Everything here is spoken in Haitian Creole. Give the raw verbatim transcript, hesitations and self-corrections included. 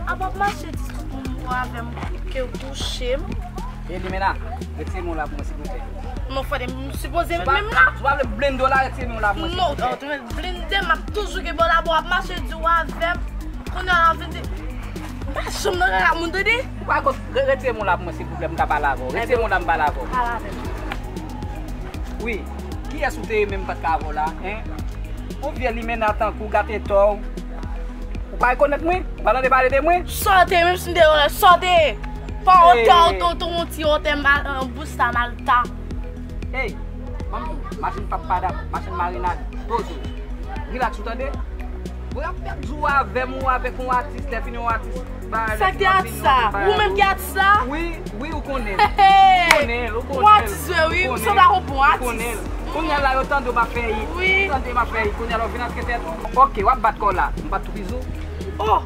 Apa w ap mache di tout moun bò avè m ke w touche m? E Limena, retire men w la pou mwen, silvouplè. Non, frè, m sipoze menm la. Si w pa vle blende w la, retire men w la pou mwen, Non, silvouplè. non, blende, m ap toujou gen bò la, bò ap mache di w avè m. Kounye a la vin di, m pa janm nan kaka moun, tande? Ou pa gon, re- retire men w la pou mwen, silvouplè, m ka pale avè w. Retire men w la, m pale avè w. Pale avè m. Wi, kiyès ou te ye menm m pa t ka avè w la, en? Yon vye Limena tankou w gate tò w. Ou pa rekonèt mwen? Ou pa tande pale de mwen? Sa w te ye, menm si m te rekonèt, sa w te ye? Pa wotè, Hey. Tonton, yon ti wotè mal, an bouch sa malta. Ey, ban m di w, machin Pap Padap, machin Marinad, poze w. Relax, ou tande? Ou ap pèdi w avè m ou avèk yon atis, lè fini yon atis. Sa ki atis sa? Ou menm ki atis sa? Wi, wi, ou konnen. Hey! Ou konnen, ou Ou konnen. atis vre, wi. Ou sanble ak yon bon atis. Konnen. Kounye a la, yo tande w m ap fè hit. Wi. Yo tande m ap fè hit. Kounye a la, ou vin antre tèt. Ok, w ap bat kò w la. M bat tou pizou. Oh!